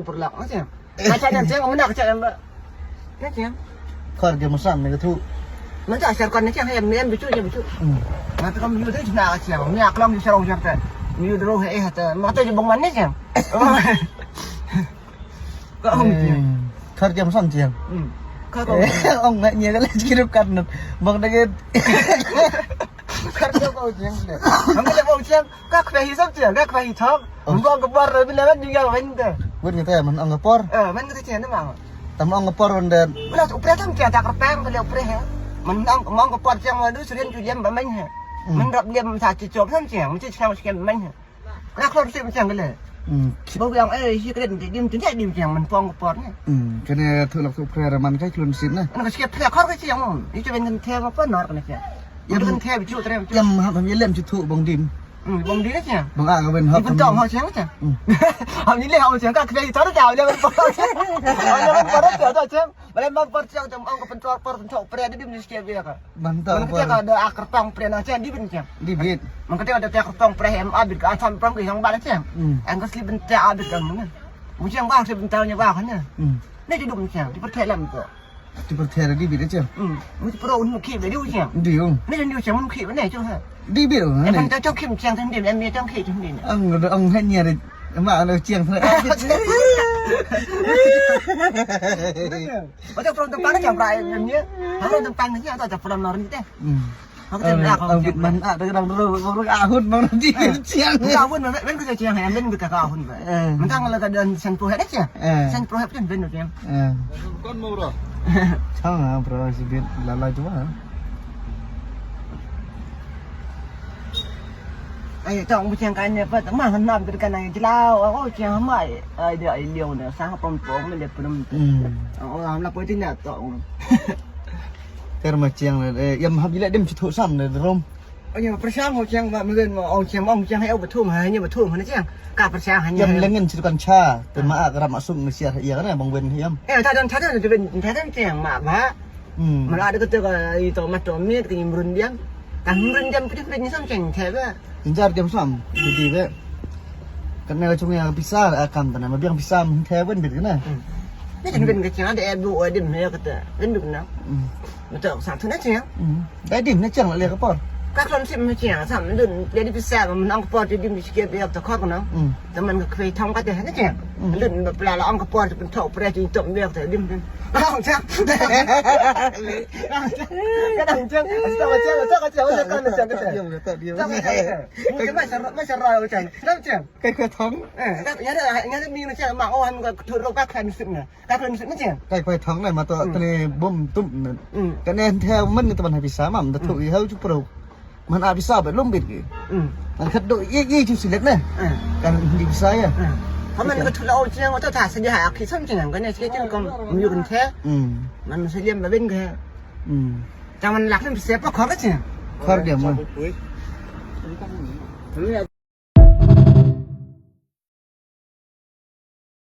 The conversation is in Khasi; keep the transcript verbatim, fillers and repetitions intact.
Pyrlak, ah, siang. Ka cha nang siang, mena ka cha em ba. Ka siang. Khor ke masam ne ka thu. Mena cha siang kon ne siang, em, em bichu, em bichu. Hmm. Mata kam yu te chna ka siang, mia klong di sarong siang te. Yu dro he, eh, te. Mata je bong man ne siang. Ka ong siang. Eh, khor ke masam siang. Hmm. Ka ong. Eh, ong ngai nya ka le kirup kan. Bang dagit. Khor ke bong siang. Bang ke bong siang. Ka khwai hi sam siang, ka khwai hi thok. Oh. Bong ka por re bin la ban jingga ban te. Bun kata man ong ka por. Eh, man kata siang nama. Tam ong ka por wan den. Bula upre sam siang ta kerpang bula upre he. Man ong, man ong ka por siang ma du surian ju liam ba man he. Hmm. Man rap liam sa chi chop sam siang, man chi chang siang man he. Ka khor sim siang kale. Hmm. Ba biang eh hi kren di dim tin dim siang man pong ka por ne. Hmm. Kane thu lak thu pre man ka klun sim ne. An ka siap pre khor ka siang. Ni chu ben kan the ma pa nor kan siang. Yam kan the bichu tre bichu. Yam ha yelem chu thu bong dim. Hmm, bong di na siang. Bang a ka ben hap. Iban tong hau siang siang. Hmm. Hau ni le hau siang ka kre tar ta le ban por. Hau le ban por ta ta siang. Bale ban por siang tam ong ka pen tor por pen tok pre di dim ni siang bia ka. Ban tok por. Ka da akar tong pre na siang di bin siang. Di bit. Man ka ta da akar tong pre em abit ka atam pram ka yang ba siang. Hmm. Ang ka si ben ta abit ka mun. Mun siang ba si ben ta nya ba ka ne. Hmm. Ne di dum siang di per te lam ko. Ti per thera di bit aja. Hmm. Mesti pro un ki be di ujian. Di ung. Ni di ujian un ki be ne tu ha. Di bit ung. Em ta chok kim chiang thang di em ye chok ki thang di. Ang ang hen nya de. Ma lo chiang thang. Macam pro tempang chiang prai em ye. Pro tempang ni ta pro nor ni te. Hmm. Aku tak nak kau. Bit man a da dang ro ro a hun bang di chiang. Ka hun ben ben ka chiang em ben ka ka hun ba. Mentang la ka dan san pro het chiang. San pro het ben ben chiang. Kon mo bro. Chang a bro si bit la la jua. Ai tong bu chiang kan ne pa ma han nam ka kan ai jlau. Oh chiang mai. Ai dia ai liu na sa pom pom le pom. Oh am la poi tin na tong. Ter ma chiang le yam hab ile dim chu thu sam le rom. Anya pyrshang ho chiang ba mungkin mo ong chiang ong chiang hai o bathum ha nya bathum ha chiang ka pyrshang ha nya. Yam lengen chi kan cha te ma ak ram asung ni sia ya ne bang wen yam. Eh ta dan ta dan te ben ta dan chiang ma ba. Hmm. Ma la de ka te ka i to ma to mi ka imrun diam. Ka imrun diam pidit pidit ni sam chiang te ba. Injar diam sam di di be. Kan ne ka chung ya pisa a kam ta na ma biang pisa mun te ben bit na. Ni kan ben ka chiang de e bu o dim ne ka te ben bit na. Hmm. Betul sa tu na chiang. Hmm. Dai dim ne chang le ka por. Ka klon sim ne chang sam dun le di pisa ka mun ong ka por ti dim di sikit be ta khor ka nang. Hmm. Ta man ka khwai thong ka te ne chang. Hmm. Dun ba pla la ong ka por ti pun thok pre ti tom be ta dim dim. Ong chang. Ka dang chang. Ka dang chang. Ka dang chang. Ka dang chang. Ka dang chang. Ka dang chang. Ka dang chang. Ka dang chang. Kai khwai thong. Eh, ka ya da ya da mi ne chang ma o han ka thu ro ka khwai sim ne. Ka kren sik ne chang. Kai khwai thong ne ma to tne bom tum ne. Ka ne the man ne taman ha pisa mam da thu i hau chu pro. Man a pisa ba lum bit ki. Man khat do ye ye chu silet ne. Kan di pisa ya. Ka man ka thu la o chang to ta sa di ha ki sam chang ka ne se chang kom mi kun the. Man se liam ba ben ka. Ta man lak ne pisa pa khor ka chang. Khor dia man.